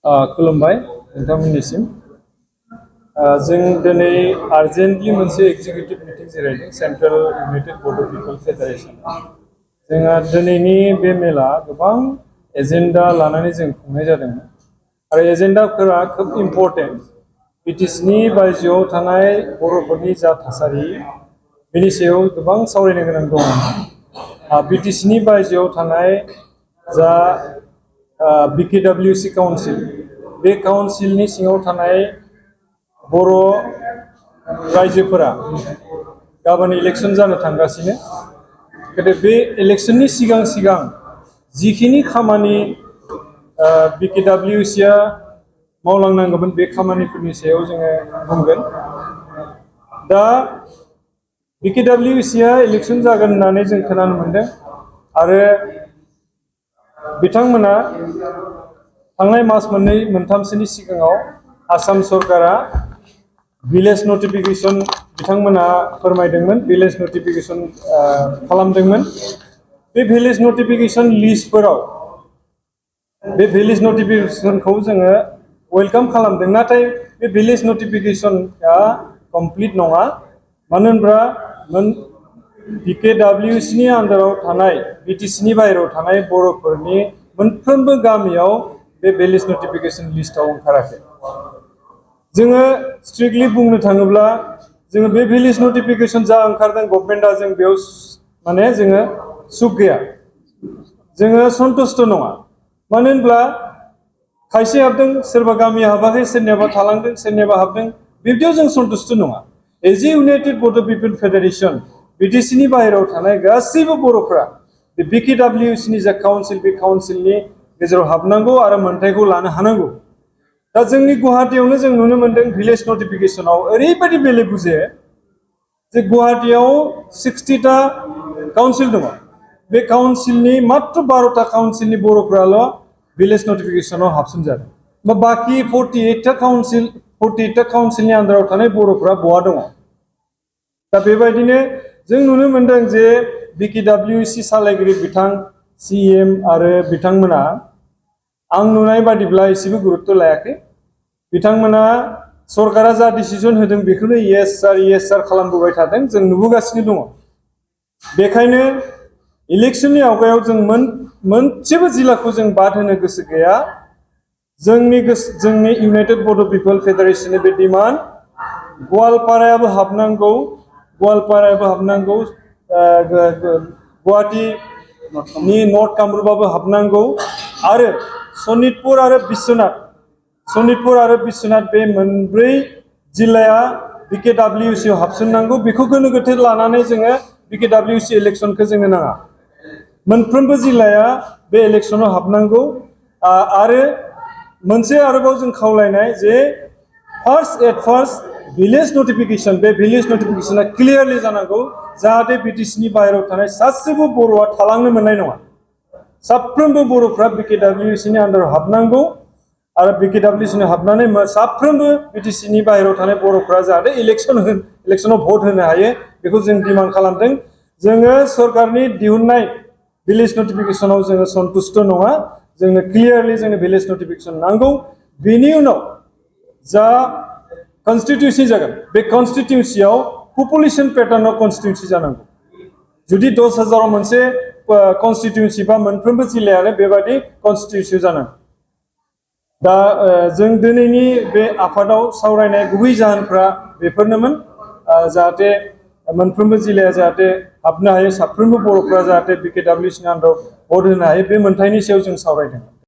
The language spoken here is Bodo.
खुलुमबाय नोंथांमोननिसिम जों दिनै आर्जेन्टलि मोनसे एग्जिकिउटिभ मिटिं जिरायदों सेन्ट्रेल इउनाइटेड बड' पिपल फेडारेसन जोंहा दिनैनि बे मेला गोबां एजेन्डा लानानै जों खुंनाय जादोंमोन आरो एजेन्डाफोरा खोब इम्पर्टेन्ट बिटिसिनि बायजोआव थानाय बर'फोरनि जा थासारि बेनि सायाव गोबां सावरायनो गोनां दङ बिटिसिनि बायजोआव थानाय जा BKWC काउन्सिल बे काउन्सिलनि सिङाव थानाय बर' रायजोफोरा गाबोन इलेक्सन जानो थांगासिनो बे इलेक्सननि सिगां जिखिनि खामानि BKWC आ मावलांनांगौमोन बे खामानिफोरनि सायाव जोङो बुंगोन दा BKWC आ इलेक्सन जागोन होननानै जों खोनानो मोनदों आरो बिथांमोना थांनाय मास मोननै मोनथामसोनि सिगाङाव आसाम सरकारा भिलेज नटिफिकेशन बिथांमोना फोरमायदोंमोन भिलेज नटिफिकेशन खालामदोंमोन बे भिलेज नटिफिकेशन लिस्टफोराव बे भिलेज नटिफिकेशनखौ जोङो वेलकाम खालामदों नाथाय बे भिलेज नटिफिकेशनआ कमप्लिट नङा मानो होनब्ला BKWC नि आन्डाराव थानाय बिटिसिनि बाहेरायाव थानाय बर'फोरनि मोनफ्रोमबो गामियाव बे भिलेज नटिफिकेशन लिस्टआव ओंखाराखै जोङो स्ट्रिक्टलि बुंनो थाङोब्ला जोङो बे भिलेज नटिफिकेशन जा ओंखारदों गभर्नमेन्टआ जों बेयाव माने जोङो सुख गैया जोङो सन्तुष्ट नङा मानो होनब्ला खायसे हाबदों सोरबा गामिया हाबाखै सोरनियाबा थालांदों सोरनियाबा हाबदों बिब्दियाव जों सन्तुष्ट नङा एज ए इउनाइटेड बड' पिपल फेडारेसन बिटिसिनि बाहेरायाव थानाय गासैबो बर'फ्रा बे BKWC नि जा काउन्सिल बे काउन्सिलनि गेजेराव हाबनांगौ आरो मोन्थायखौ लानो हानांगौ दा जोंनि गुवाहाटीयावनो जों नुनो मोनदों भिलेज नटिफिकेशनाव ओरैबायदि बेले बुजे जे गुवाहाटीयाव 60टा काउन्सिल दङ बे काउन्सिलनि मात्र 12टा काउन्सिलनि बर'फ्राल' भिलेज नटिफिकेशनाव हाबसनजादों बाखि 48टा काउन्सिलनि आन्डाराव थानाय बर'फ्रा बहा दङ दा बेबायदिनो जों नुनो मोनदों जे BKWC सालायगिरि बिथां CM आरो बिथांमोना आं नुनाय बादिब्ला एसेबो गुरुत्व लायाखै बिथांमोना सरकारा जा डिसिजन होदों बेखौनो येस सार खालामबोबाय थादों जों नुबोगासिनो दङ बेखायनो इलेक्सननि आवगायाव जों मोनसेबो जिल्लाखौ जों बाद होनो गोसो गैया जोंनि इउनाइटेड बड' पिपल फेडारेशननि बे डिमान्ड गवालपारायाबो हाबनांगौ गुवाहाटीनि नर्थ कामरुपआबो हाबनांगौ आरो सनितपुर आरो बिश्वनाथ बे मोनब्रै जिल्लाया BKWC आव हाबसननांगौ बेखौ गोनो गोथो लानानै जोङो BKWC इलेक्सनखौ जोंनो नाङा मोनफ्रोमबो जिल्लाया बे इलेक्सनाव हाबनांगौ आरो मोनसे आरोबाव जों खावलायनाय जे फार्स्ट भिलेज नटिफिकेशन बे भिलेज नटिफिकेशना क्लियारलि जानांगौ जाहाथे बिटिसिनि बाहेरायाव थानाय सासेबो बर'आ थालांनो मोननाय नङा साफ्रोमबो बर'फ्रा BKWC नि आन्डाराव हाबनांगौ आरो BKWC नि हाबनानै साफ्रोमबो बिटिसिनि बाहेरायाव थानाय बर'फ्रा जाहाथे इलेक्सनाव भट होनो हायो बेखौ जों डिमान्ड खालामदों जोङो सरकारनि दिहुननाय भिलेज नटिफिकेशनाव जोङो सन्तुष्ट नङा जोंनो क्लियारलि जोंनो भिलेज नटिफिकेशन नांगौ बेनि उनाव जा कनस्टिटिउन्सि जागोन बे कनस्टिटिउन्सियाव पपुलेशन पेटार्नाव कनस्टिटिउन्सि जानांगौ जुदि 10,000 मोनसे कनस्टिटिउन्सि बा मोनफ्रोमबो जिल्लायानो बेबादि कनस्टिटिउन्सि जानांगौ दा जों दिनैनि बे आफादाव सावरायनाय गुबै जाहोनफ्रा बेफोरनोमोन जाहाथे मोनफ्रोमबो जिल्लाया जाहाथे हाबनो हायो साफ्रोमबो बर'फ्रा जाहाथे BKWC नि आन्डाराव भट होनो हायो बे मोन्थायनि सायाव जों सावरायदों